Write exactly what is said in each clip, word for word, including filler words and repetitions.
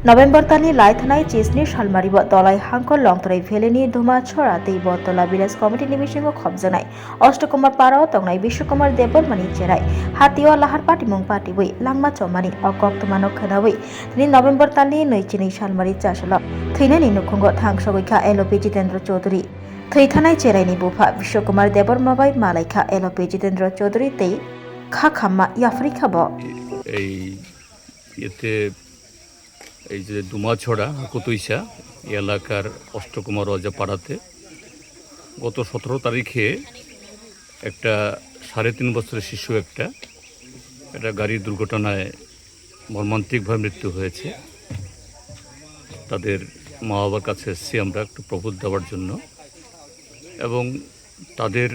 November talni lai thanai chisni salmari bo Dolai Hangkor Longtorai Valley ni Dumachora tei Botola Village Committee ni bisingo khopjaknai Osto Kumar Para o tongnai Biswa Kumar Debbarma ni cherai hati o lahar patimung patiwi langma chomani o koktwma no khwnawi tini November talni nui chini salmari chasalo thwinani nukhungo thangsogwi kha L O P Jitendra Chaudhary. Thwi thanai cherai ni bupha Biswa Kumar Debbarma bai malai kha L O P Jitendra Chaudhary tei kha khamma yapharwi kha bo. এই ইয়েতে এই যে দুমাছড়া হাকুতুইসা এলাকার অষ্টকুমার রাজা পাড়াতে গত সতেরো তারিখে একটা সাড়ে তিন বছরের শিশু একটা একটা গাড়ি দুর্ঘটনায় মর্মান্তিকভাবে মৃত্যু হয়েছে। তাদের মা বাবার কাছে এসেছি আমরা একটু প্রবোধ দেওয়ার জন্য এবং তাদের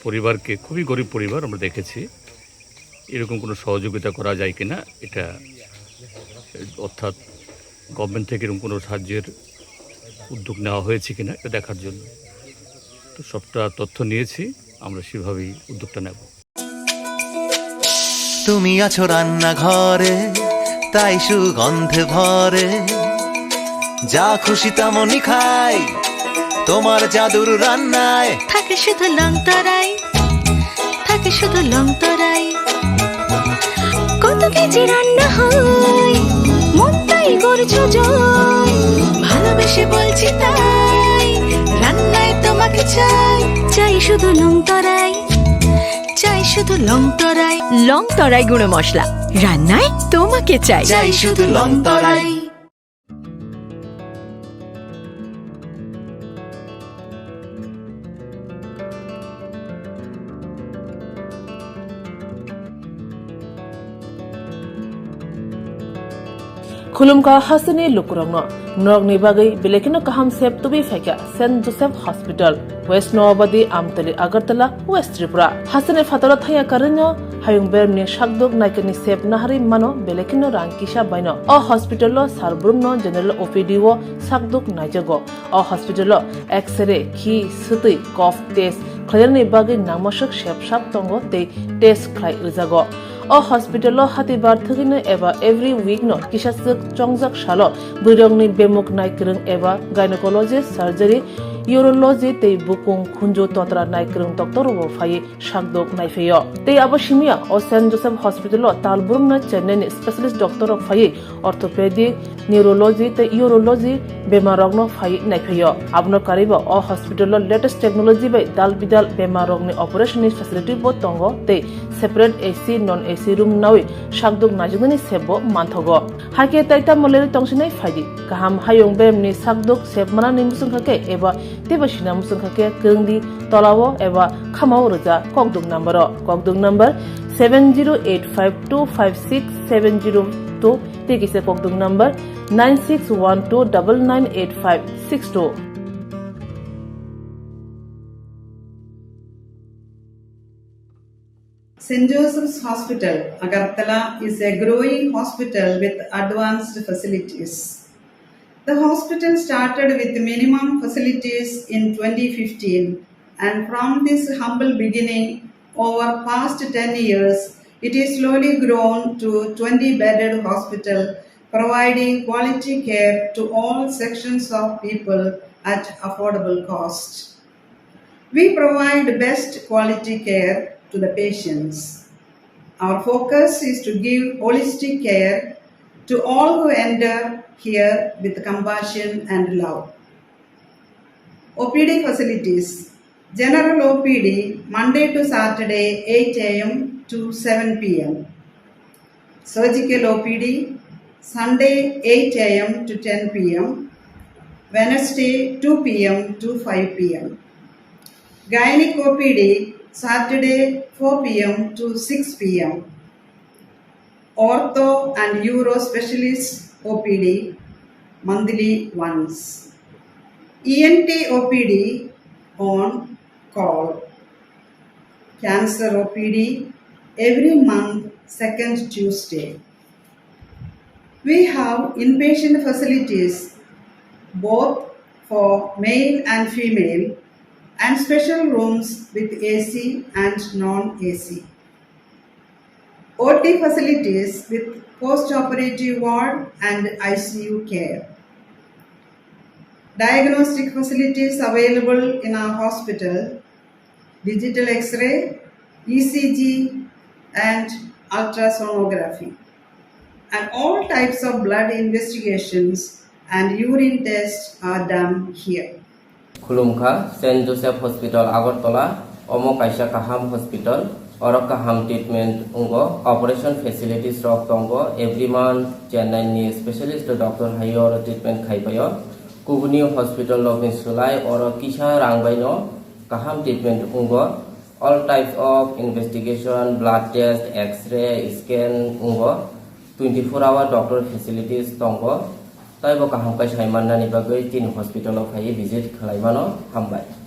পরিবারকে, খুবই গরিব পরিবার, আমরা দেখেছি। এরকম কোনো সহযোগিতা করা যায় কিনা, এটা অর্থাৎ গভর্নমেন্ট থেকে এরকম কোনো সাহায্যের উদ্যোগ নেওয়া হয়েছে কিনা এটা দেখার জন্য। তো সবটা তথ্য নিয়েছি, আমরা সেভাবেই উদ্যোগটা নেব। তুমি আছো রান্নাঘরে, তাই সুগন্ধে ভরে। যা খুশি তেমনই খাই, তোমার জাদুর রান্নায়। থাকে শুধু লংতরাই, থাকে শুধু লংতরাই। কত কেজি রান্না হয়, মন তাই করছো জয়। ভালোবেসে বলছি তাই, রান্নায় তোমাকে চাই। চাই শুধু লংতরাই, চাই শুধু লংতরাই। লংতরাই গুঁড়ো মশলা, রান্নায় তোমাকে চাই। চাই শুধু লংতরাই। Khulumkha hasteni lukurokno, norokni bagwi belekino kaham sep tubui phaikha Saint Joseph Hospital, West Noabadi, Amtali, Agartala, West Tripura. Hasteni phataro thangya karwino hayung beremni sakduk naikani sep naharwi mano belekino rang kisa baino. O hospital-o sar brumno general O P D-o sakduk naijago. O hospital-o X-ray, khi, swtwi, cough test khlainani bagwi nangmaswk sep sap tongo tei test khlai rwjago. O hospital-o hatibar thwgwino eba every week-no kisaswk chongjak salo bwrwirokni bemuk naikwrwng eba gynecology, surgery, urology tei bukung khunju totra naikwrwng doctor-rokbo phaiwi sakdok naiphaio. Tei abo simiya o Saint Joseph Hospital-o tal brumno Chennai-ni specialist doctor-rok phaiwi orthopedic, neurology tei urology bemarrokno phaiwi naiphaio. Abono karwibo o hospital-o latest technology bai dal bidal bemarrokni operation-ni facility-bo tongo tei separate A C, non A C room nawi sakdok naijaknani sep-bo manthogo. Hakhe tai tamo lerwi tongsinai phaidi. Kaham hayung beremni sakdok sep manani muchungkha khe eba teibo sina muchungkha khe kwrwngdi tolao eba khamao rwja kokduk number-o. Kokduk number seven zero eight five two five six seven zero two tei kisa kokduk number nine six one two double nine eight five six two. Saint Joseph's Hospital, Agartala is a growing hospital with advanced facilities. The hospital started with minimum facilities in twenty fifteen, and from this humble beginning, over past ten years, it is slowly grown to twenty bedded hospital, providing quality care to all sections of people at affordable cost. We provide best quality care to the patients. Our focus is to give holistic care to all who enter here with compassion and love. O P D facilities. General O P D Monday to Saturday eight A M to seven P M. Surgical O P D, Sunday eight A M to ten P M, Wednesday two P M to five P M. Gynec O P D, Saturday four P M to six P M. Ortho and Uro Specialist O P D, monthly once. E N T O P D on call. Cancer O P D every month, second Tuesday. We have inpatient facilities both for male and female and special rooms with A C and non-A C. O T facilities with post-operative ward and I C U care. Diagnostic facilities available in our hospital: digital X-ray, E C G, and ultrasonography. And all types of blood investigations and urine tests are done here. Khulumkha, Saint Joseph Hospital, Agartala. Omo kaisa kaham hospital. Oro kaham treatment wngo, operation facilities rok tongo. Every month Chennai ni specialist doctor hai oro treatment khai paio. Kubuni hospital rokni swlai oro kisa rang bai no kaham treatment wngo. All types of investigation, blood test, X-ray, scan wngo. Twenty four hour doctor facilities tongo. Taibo kaham khe sai mannani bagwi chini hospital o phaiwi visit khlai mano. Hambai.